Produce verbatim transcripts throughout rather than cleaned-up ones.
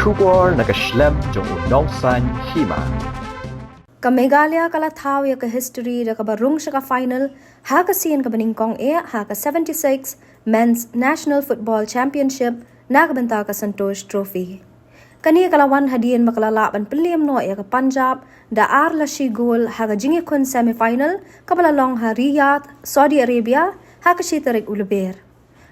Khubor na ka shlem jong u nongsaiñ hima. Ka Meghalaya ka la thaw ïa ka history da kaba rung sha ka final ha ka sien kaba nyngkong eh ha ka seventy-six Men's National Football Championship na ka bynta ka Santosh Trophy. Kane ka la wan hadien ba ka la lah ban pynliem noh ïa ka Punjab da ar la shi gol ha ka jingïakhun semi-final kaba la long ha Riyadh, Saudi Arabia, ha ka shi tarik u Lber.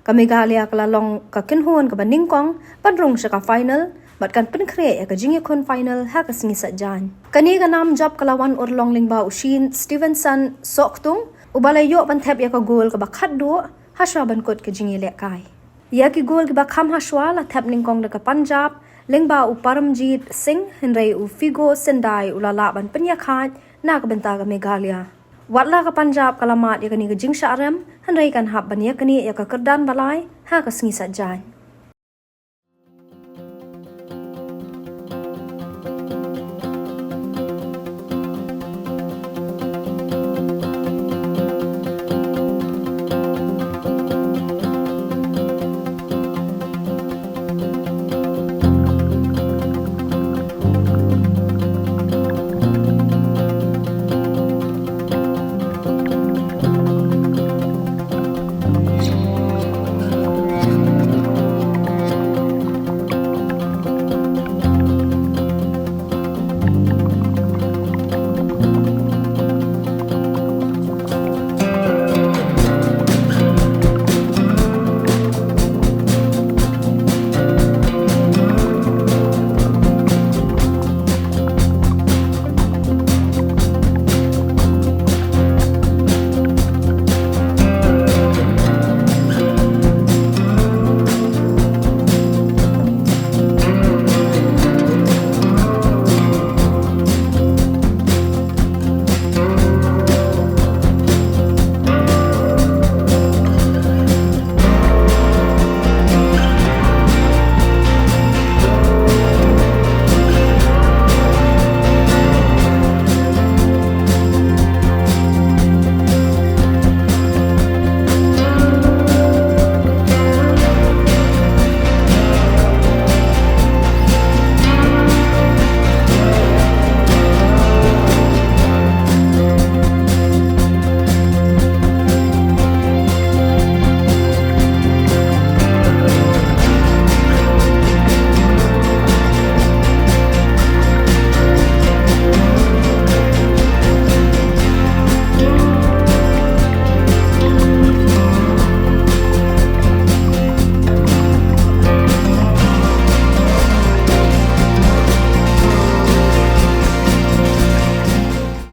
Ka Meghalaya ka la long ka kynhun kaba nyngkong ban rung sha ka final bad kan pynkhreh ïa ka jingïakhun final ha ka sngi Saitjaiñ. Kane ka nam jop ka la wan urlong lyngba u Shane Stevenson Sohktung, uba la ïoh ban thep ïa ka gol kaba khatduh hashwa ban kut ka jingïalehkai. Ïa ki gol kiba kham hashwa la thep nyngkong da ka Punjab lyngba u Paramjit Singh, hynrei u Figo Sindai u la lah ban pynïakhaid na ka bynta ka Meghalaya. Wat la ka Punjab ka la mad ïa kane ka jingshah rem, hynrei kan hap ban ïaknieh ïa ka kyrdan ba lai ha ka sngi Saitjaiñ.